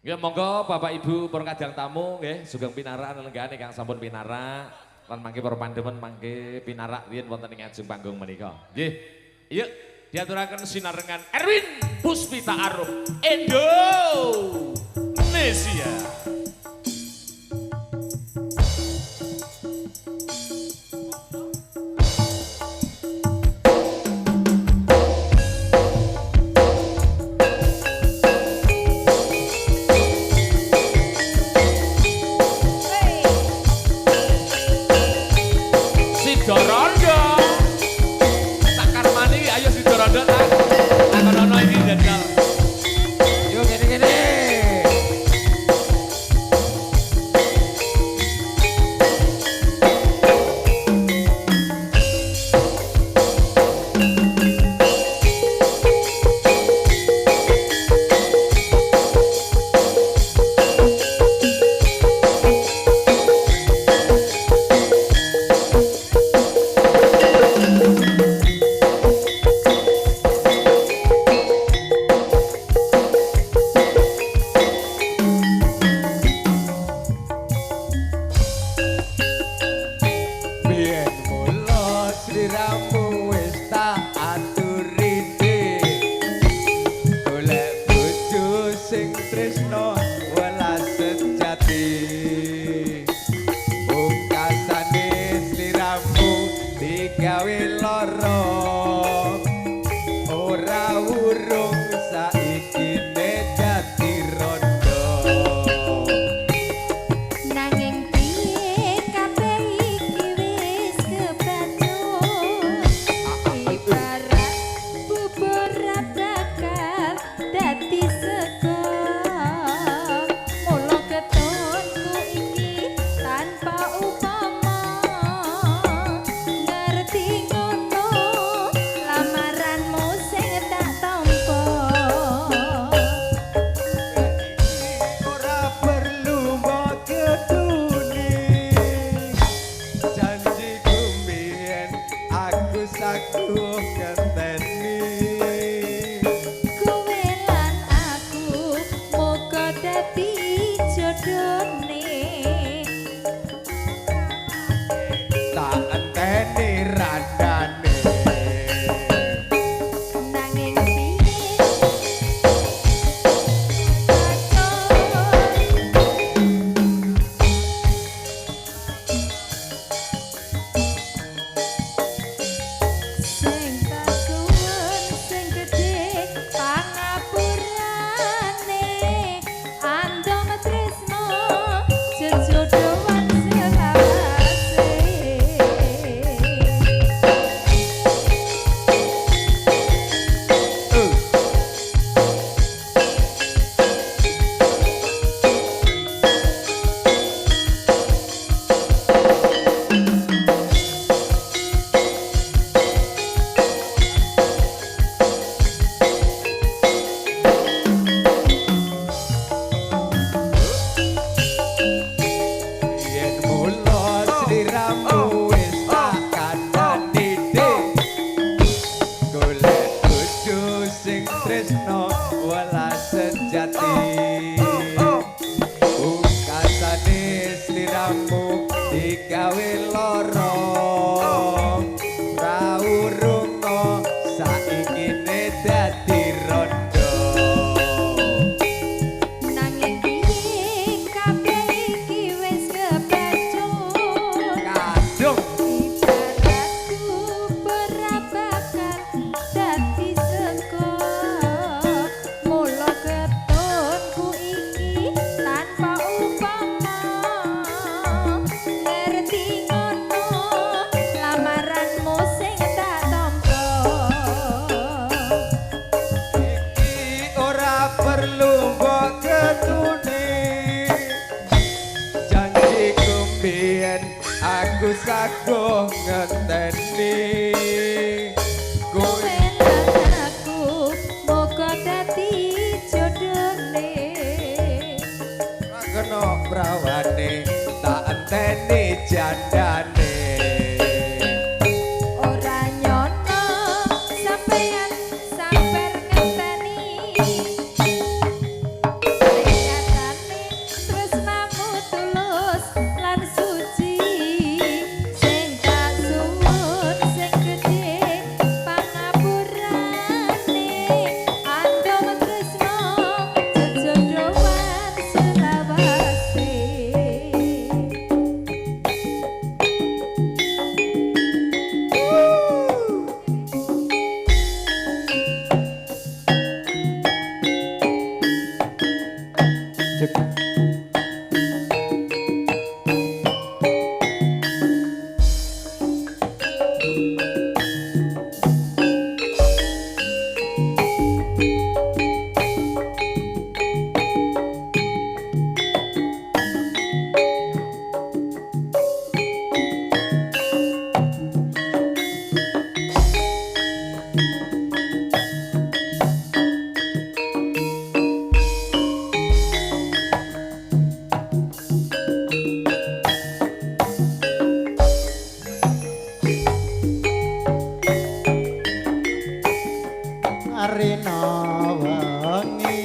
Nggih, monggo Bapak Ibu para kadang tamu nggih sugeng pinarak lenggahan ingkang sampun pinarak lan mangke para pandemen mangke pinarak riyin wonten ing ajeng panggung menika. Nggih. Yuk diaturaken sinarengan Erwin Puspita Arum Indonesia. Sidorondo. Tak karmani ayo Sidorondo tak. Takonono iki jajal. Yo kene-kene. Biyen mula sliramu wis tak aturi dik. Golek bojo sing tresno welas sejati. Pungkasane sliramu digawe lara. Ora urung saiki dadi rondo. Nanging piye kabeh iki wis kebacut, ibarat bubur bakal dadi sego. Mula ketunku iki tanpa upama, ngerti ngono lamaranmu sing tak tampa. Ora perlu mbok ketuni. Janjiku mbiyen aku saguh ngenteni. Kowe lan aku muga dadi jodone. Tak enteni randane. Nanging piye kacau. Sing tak suwun sing gedhe pangapurane, andom tresno jejodohan selawase. Yen mula sliramu wis tak kandhani dik. Golek bojo sing tresno welas sejati. Pungkasane sliramu digawe lara. Ra urung saiki dadi rondo. Nanging piye kabeh iki wis kebacut, Kadung ibarat bubur bakal dadi sego. Mula ketunku iki tanpa upama, ngerti ngono lamaranmu sing tak tampa. Iki ora perlu mbok ketuni. Janjiku mbiyen aku saguh ngenteni. Kowe Kowe lan aku muga dadi jodone. Ora kena prawane tak enteni jandane. Ora nyono sampeyan samper ngenteni. Sing Cek. Rina wengi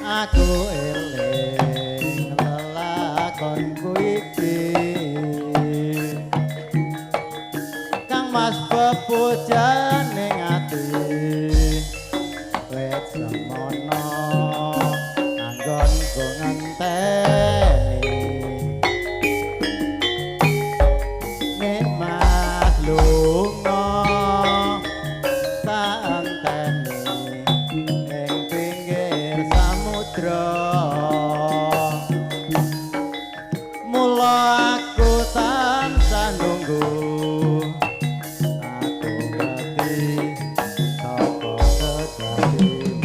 aku eling lelakonku iki Kang Mas pepujane ati wit semono anggonku ngenteni nek Mas lunga tak enteni ing pinggir samudra mula aku tansah nunggu aku ngerti sapa sejatimu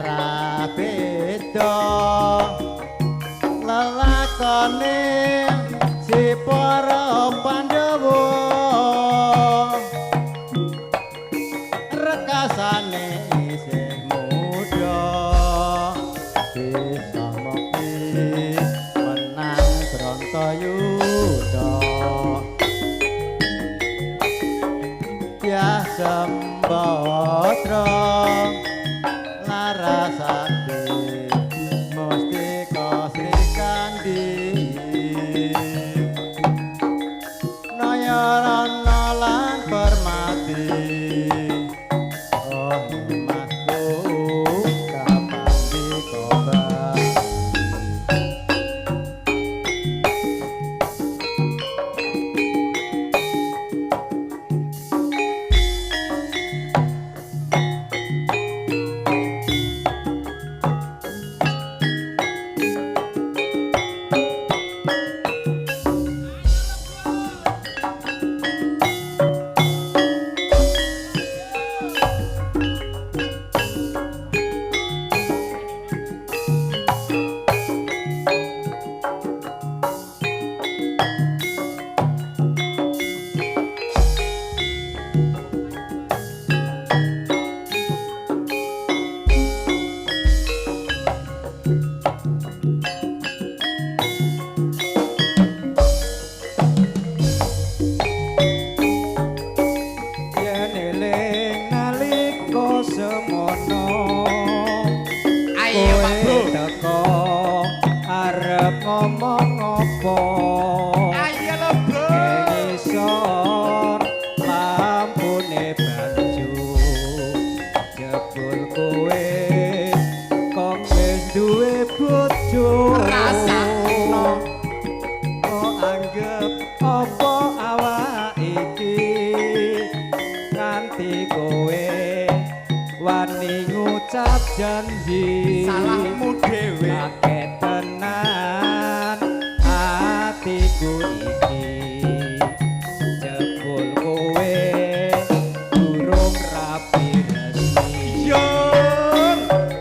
ra beda lelakone si para Pandhawa rekasane isih muda bisa mukti menang Bratayuda ya Sembadra Larasati Mustika Sri Kandi Nayarana lan Permati Oh masku kapan dikobar. Yen eling nalika semono Ayo Pak Bro. kowe teko arep ngomong apa Ayo lo Bro. Ngisor lampune baju jebul kowe kok wis duwe bojo Rasakno. kok anggep apa awak iki nganti kowe wani ngucap janji Salahmu dhewe. Akeh tenan atiku iki jebul kowe durung rapi resmi Yo.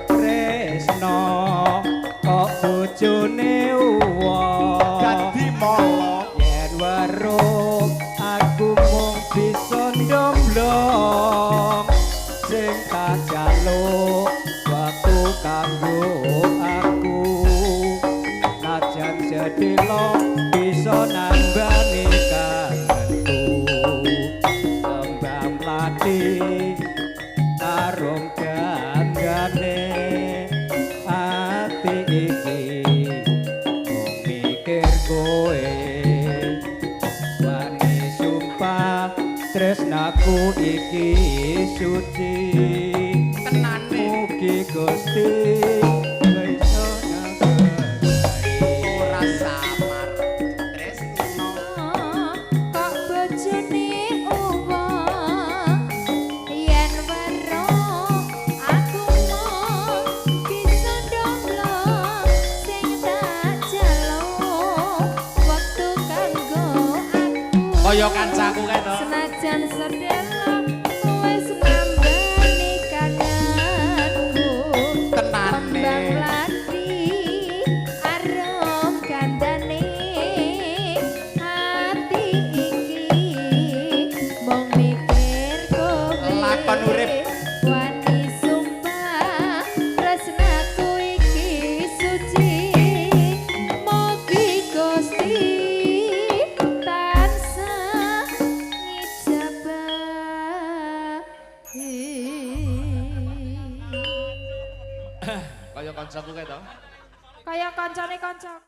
Tresno kok bojone uwong Dadi molo. yen weruh aku mung bisa ndomblong sing tak jaluk wektu kanggo aku najan sedhela bisa nambani kangenku kembang mlati arum gandane ati iki mung mikir kowe wani sumpah tresnaku iki suci Tenane. mugi Gusti iso nanggehi. Ora samar. Tresno. Kok bojone uwong yen weruh Urip. Wani sumpah tresnaku iki suci. Mugi Gusti tansah ngijabahi. Kaya kancaku kae to. Kaya kancane kancaku.